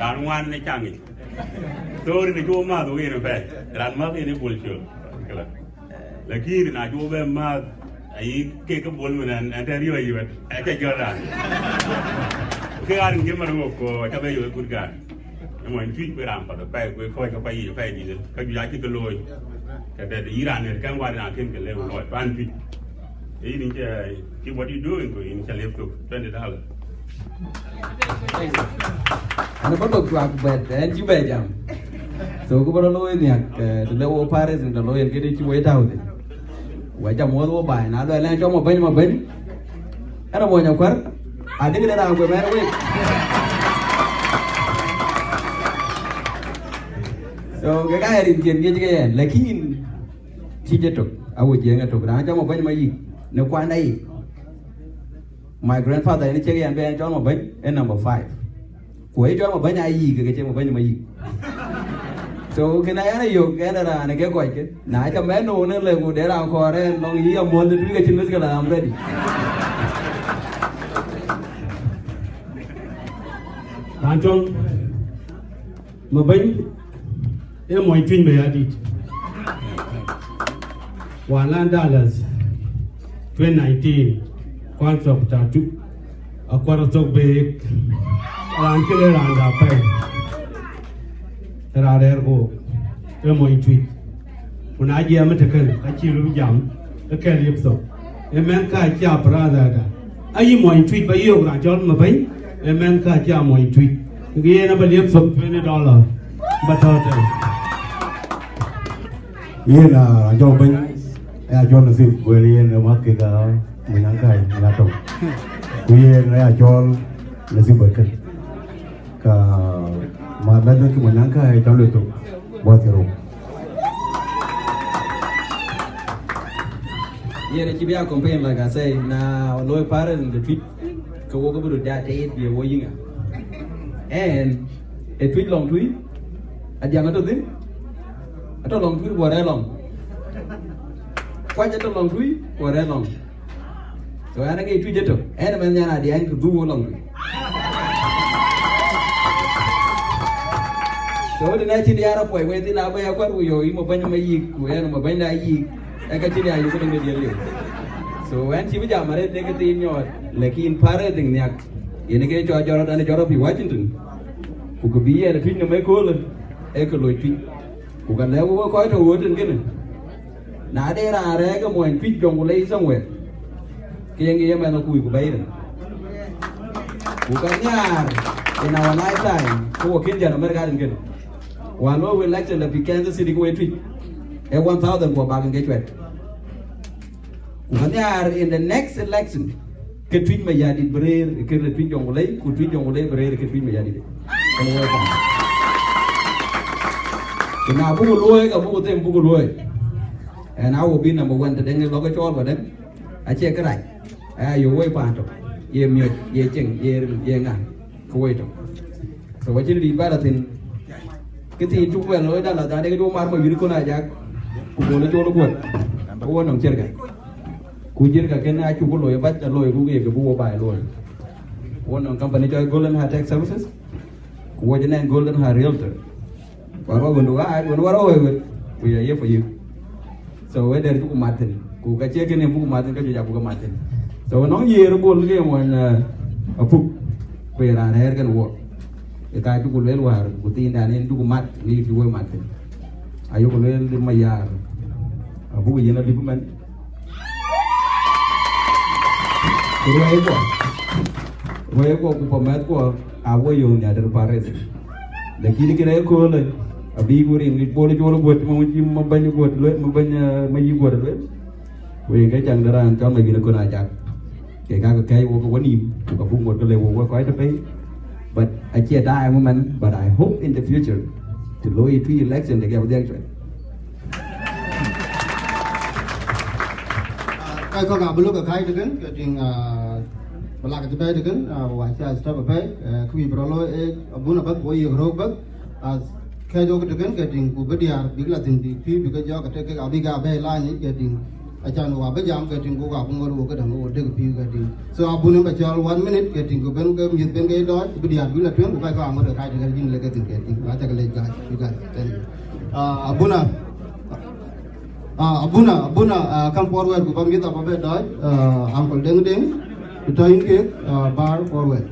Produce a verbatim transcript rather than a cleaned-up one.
Raan ŋuan në caŋ yic. So rin acï wo mäth wok yen apɛi. Raan mäth yen ë Bol Col. Këlä. Lakin rin acï wo bɛ mäth, ayï kek ke Bol mën ɛn, ɛn tɛ̈ riɔ̈ɔ̈c yï wɛ̈t. Acä jɔt raan. Ke aa rin ke mär wok, ko acä bɛ yök ë good guy. Ë mony Tuic, ku raan path apɛi, ku ë kɔc ke pay yic apɛi dït. Ka juëc acï ke looi. Ka dɛ̈t yï raan ner kɛ̈ŋ, wär raan kën ke lëu lɔɔc pan Tuic. Ë yïn cɛ, keep what you doing, ku yïn cä liep thok twenty dollars. Ana ba thok cuak, but ɛn cï bɛ jam. So ku bä rɔ looi nhiak, eh, të le wo Paris, në të looi en këdï cï wei tääu thïn. Wa jam wuɔ̈th wo baai, na luɛl ɛn cɔl Mabɛ̈ny, Mabɛ̈ny. Ɛn a mony Akuär, adï këde raan guëp ɛn wek. So ke ka ë rinkiɛn ŋic ke yɛn, lakin cï jɛ tök, awo Jiëŋ ë tök, raan cɔl Mabɛ̈ny Mayik, në kuanda yic. My grandfather yen cïk yɛn bï ɛn cɔl Mabɛ̈ny ë number five. Ku ë cɔl Mabɛ̈ny Ayik, ke cï Mabɛ̈ny Mayik. So kënë ayɛn ayök, ɛn raan ë ke kɔc ke. Na cä mɛn nu në lëk, ku de raan kɔɔr ɛn nɔŋ yï amuɔl de Tuic, ke cïn mïth ke la, I'm ready. Raan cɔl Mabɛ̈ny ë mony Tuic Mayardit. Wään lan Dallas, twenty nineteen, kɔn thok tatu, Akuär thok beek, raan kënë raan da pɛi, raan rɛ̈ɛ̈r ku ë mony Tuic. Ku na jiɛɛm ë tëkën, ka cï röt jam, ë kɛ̈l yep thok. Ë mɛnh ka cia brother da. Ayï mony Tuic ba yök raan cɔl Mabɛ̈ny, ë mɛnh ka cia mony Tuic. Ke yen aba liep thok twenty dollar. Ba tɔ̈ tɛ̈n. Yen a jɔŋ bɛ̈ny, aya cɔl Nasib, wël yen ë mäth kek a Munyaŋ Kai, Munyaŋ Tɔŋ. Ku yen aya cɔl Nasib Bɛ̈kën. Ka ma bɛ̈n ke Munyaŋ Kai cɔl le thok, buɔth ke rou. Yen acï bï a campaign, like I say, na looi parent de Tuic, ke wok abï röt ja teet bï wo yïŋa. Ɛn, ë Tuic lɔŋ tui, adiäŋ atɔ̈ thïn, atɔ̈ lɔŋ tui, guɔ rɛ̈ɛ̈r lɔŋ. Kuac atɔ̈ lɔŋ tui, guɔ rɛ̈ɛ̈r lɔŋ. So ɛn aŋic Tuic ëtök, ɛn ëmɛn nyan adiäŋ, ku dhuk wo lɔŋ tui. So të na cïn diäär apuɔi wei thïn, abä ya kuɛ̈r ku yök, yï Mabɛ̈ny Mayik, ku ɛn Mabɛ̈ny da yïk, ë ka cïn ya yök këdäŋ de diɛl liu. So ɛn cï bï jam arëët, dek ke thiin nyɔɔt, lakin parent nhiak, yen ke cɔl jɔt rɔt, ɛn jɔt rɔt pï Washington. Ku kë bï yɛn ë Tuic nɔm ëköölë, ë kë loc Tuic. Ku ka lɛ̈k wek kɔc tɔ̈ ɣööt tën kënë, na de raan rɛ̈ɛ̈k ë muɔny Tuic Jonglei somewhere, ke yen ke ye mɛnh akuc ku bɛ̈i rin. Ku ka nhiaar in our lifetime, ke wo kën jän America tën kënë. Wään looi wek election la pi Kansas City ke wek Tuic, ee one thousand guɔ bak in ke cuɛt. Ku ka nhiaar in the next election, ke Tuic Mayardit bï rëër ë kën de Tuic Jonglei, ku Tuic Jonglei bï rëër ë kën Tuic Mayardit. Ɛn wek kɔn. Ku na buku luɔ̈ɔ̈i, ka buku them buku luɔ̈ɔ̈i. Ɛn a wo bï number one tëdɛ̈ŋ lɔ̈k ë cɔɔl ba dɛ̈ŋ, acie kërac. Aya yök woi paan tök, ye miɔ̈c, ye cieŋ, ye ril, ye ŋa, ke woi tök. So wacïn dït bɛ̈n la thïn. Kë thiin cuk wɛl looi Dallas, adek cuk mar ma yïn kon Ajak, ku bol col guöt. Wo nɔŋ Jirga. Ku Jirga kën acuk looi, bac alooi ku ye ke buk wo baai looi. Wo nɔŋ company cɔl Golden Heart Tech Services, ku wo cï nɛn Golden Heart Realtor. Wär wa wëndu ɣaac, wën wär wa wëi wët, we are here for you. So we dɛr cuk mat thïn, ku ka cie kënë buk mat thïn, ka juëc abuk mat thïn. So nɔŋ yeer bol ke mony, eh, apuk, ku ye raan rɛ̈ɛ̈r kën wo. Ë ka cuk lueel wäär, ku thiindan yen cuk mat, ni cuk woi mat thïn. Ayok lueel Mayar, abuk yen alip mɛn. Ku ruɛɛckuɔ, ruɛɛckuɔ ku pamɛthkuɔ, a wo yöŋ nhiaar tëde Paris. Lakini kën ëköölë, abï ku rin ŋic bol col guöt, ma wun cï ma bɛ̈ny guöt lueel, ma bɛ̈ny, eh, ma yï guöt lueel. Ku yen ke caŋ de raan cɔl ma yïn ëkön Ajak. Ke ka ke kɛ̈c wok ë wenïïm, ku ka buk ŋot ke le wok wek kɔc tëpei. But acie time ëmɛn, but I hope in the future, të looi Tuic election, de ke abï dhiɛl cuɛt. Kai kɔ̈k abï lok ë kai tëkën, ke tïŋ, ah, bï lak cï bɛ̈ɛ̈i tëkën, ah, wa cï a stop apɛi, eh, kë wïc bï rɔt looi, eh, abun abath, ku wo yiëk röök bath, ah, kɛ̈ɛ̈c wok tëkën, ke tïŋ, ku bï diäär bïk la thïn, bïk pïïu bïk ke jɔɔk, ke tek kek abïk aa bɛ̈ɛ̈i lany yic, ke tïŋ. Acan wa bï jam ke tïŋ ku ka bï ŋot wo ke däŋ wo dek pïïu ke tïŋ. So abun ba cɔl one minute ke tïŋ ku ben ke mïth ben ke dɔɔc, bï diäär bï la tueŋ ku ka ka ŋot ka de ke jin le ke tïŋ ke tïŋ. Aca ke lec guys, you guys. Thank you. Uh, abuna, uh, abuna, abuna, uh, kam forward ku ba mïth aba be dɔɔc, uh, Uncle Deng Deng, to in ke, uh, bar forward.